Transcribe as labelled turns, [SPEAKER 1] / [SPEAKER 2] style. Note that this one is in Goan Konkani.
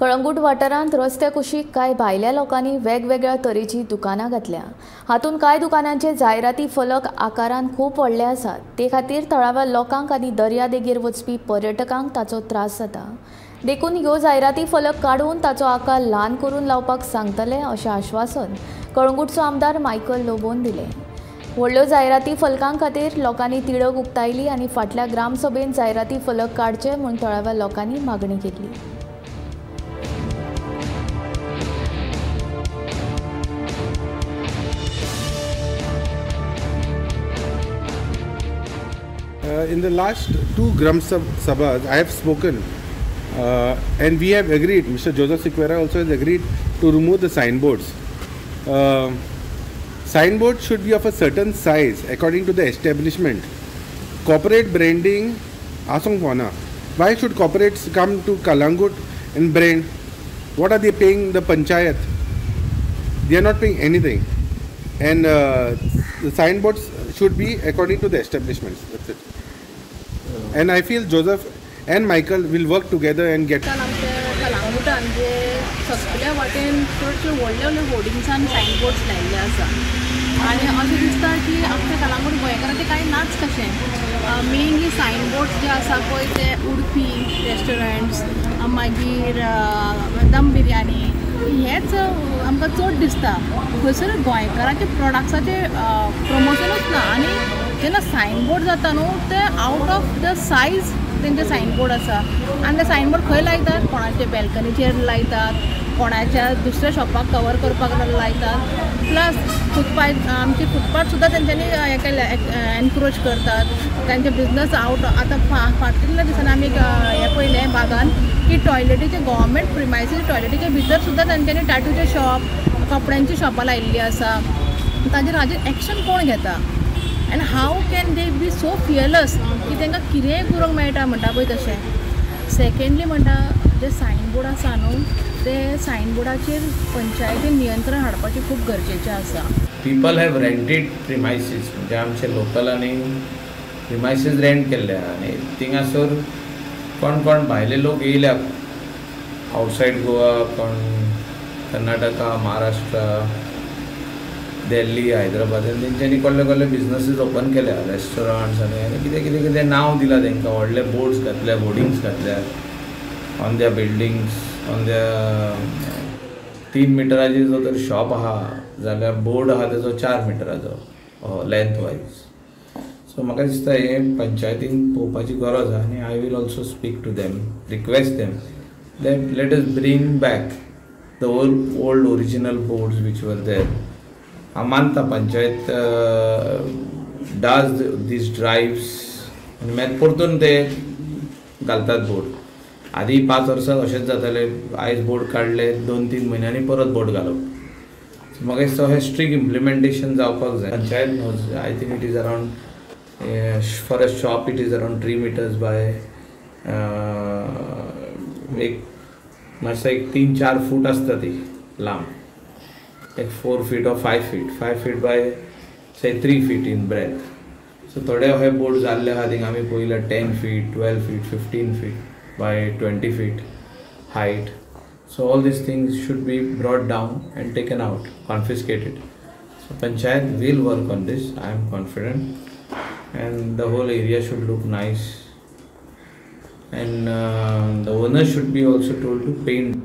[SPEAKER 1] कळंगूट वाठारांत रस्त्या कुशीक कांय भायल्या लोकांनी वेगवेगळ्या तरेची दुकानां घातल्या. हातूंत कांय दुकानांचे जायराती फलक आकारान खूब व्हडले आसात. ते खातीर थळाव्या लोकांक आनी दर्यादेगेर वचपी पर्यटकांक ताचो त्रास जाता. देखून ह्यो जायराती फलक काडून ताचो आकार ल्हान करून लावपाक सांगतले अशें आश्वासन कळंगूटचो आमदार मायकल लोबोन दिलें. व्हडल्यो जायराती फलकां खातीर लोकांनी तिडक उक्तायली आनी फाटल्या ग्रामसभेन जायराती फलक काडचे म्हूण थळाव्या लोकांनी मागणी केली.
[SPEAKER 2] In the last two Gram Sabhas, I have spoken and we have agreed, Mr. Joseph Sequeira also has agreed to remove the signboards. Signboards should be of a certain size according to the establishment. Corporate branding, asong fona. Why should corporates come to Calangute and brand? What are they paying the panchayat? They are not paying anything. And the signboards should be according to the establishments. That's it. And I feel Joseph and Michael will work together and get.
[SPEAKER 3] कलांगुटान जे सगळ्या वाटेन चडशे व्हडले व्हडले होर्डिंग्सान सायनबोर्ड्स लायिल्ले आसा आनी अशें दिसता की आमच्या कलांगूट गोंयकारांचें कांय नाच कशें. मेनली सायनबोर्ड्स जे आसा पळय ते उडपी रेस्टॉरंट्स, मागीर दम बिरयानी, हेच आमकां चड दिसता. खंयसर गोंयकारांचे प्रोडक्ट्साचें प्रमोशनूच ना. आनी जेन्ना सायनबोर्ड जाता न्हू ते आवट ऑफ the size तेंचे सायनबोर्ड आसा. आनी ते सायनबोर्ड खंय लायतात? कोणाचे बॅल्कनीचेर लायतात, कोणाच्या दुसऱ्या शॉपाक कवर करपाक लायतात. प्लस फुटपाथ, आमची फुटपाथ सुद्दां तेंच्यांनी हें केल्या, एनक्रोच करतात तेंचे बिजनस आवट. आतां फाटल्या दिसांनी आमी हें पळयलें बागान की टॉयलेटीचे गव्हर्मेंट प्रिमायसीस टॉयलेटीच्या भितर सुद्दां तेंच्यांनी टॅटूचे शॉप, कपड्यांची शॉपां लायिल्लीं आसा. ताजेर हाजेर एक्शन कोण घेता? And how can they be so fearless की तांकां कितेंय करूंक मेळटा म्हणटा पळय तशें. सेकेंडली म्हणटा जे सायनबोर्ड आसा न्हू ते सायनबोर्डाचेर पंचायतीन नियंत्रण हाडपाचें खूब गरजेचें आसा.
[SPEAKER 4] पीपल have rented premises, म्हणजे आमचे लोकलांनी प्रिमायसीस रेंट केल्ले आनी थिंगासर कोण कोण भायले लोक येयल्या आवटसायड गोवा, कोण कर्नाटका, महाराष्ट्र, दिल्ली, हैदराबाद, आनी तेंच्यांनी कसले कसले बिजनसीस ओपन केल्या, रेस्टॉरंट्स आनी कितें कितें कितें नांव दिलां तेंकां, व्हडले बोर्ड्स घातल्या, होर्डिंग्स घातल्या on their buildings, on their 3 मिटराचेर जो तर शॉप आहा जाल्यार बोर्ड आहा तेजो 4 मिटराचो लेंथ वायज. सो म्हाका दिसता हें पंचायतीन पळोवपाची गरज आहा आनी I will also speak to them, request them that let us bring back the old original boards which were there. हांव मानता पंचायत डाज these drives आनी मागीर परतून ते घालतात बोर्ड. आदी 5 वर्सां अशेंच जातालें, आयज बोर्ड काडले 2-3 म्हयन्यांनी परत बोर्ड घालप. सो म्हाका दिसता हें स्ट्रिक्ट इम्प्लिमेंटेशन जावपाक जाय. Panchayat knows, I think it is around for a shop it is around 3 meters by एक मातसो एक 3-4 फूट आसता ती लांब, एक 4 feet or 5 feet, 5 feet by say 3 feet in breadth. So थोडे अशे बोर्ड जाल्ले आहा थिंगा आमी पळयल्या 10 feet, 12 feet, 15 feet by 20 feet height. So all these things should be brought down and taken out, confiscated. So panchayat will work on this, I am confident, and the whole area should look nice, and the owner should be also told to paint.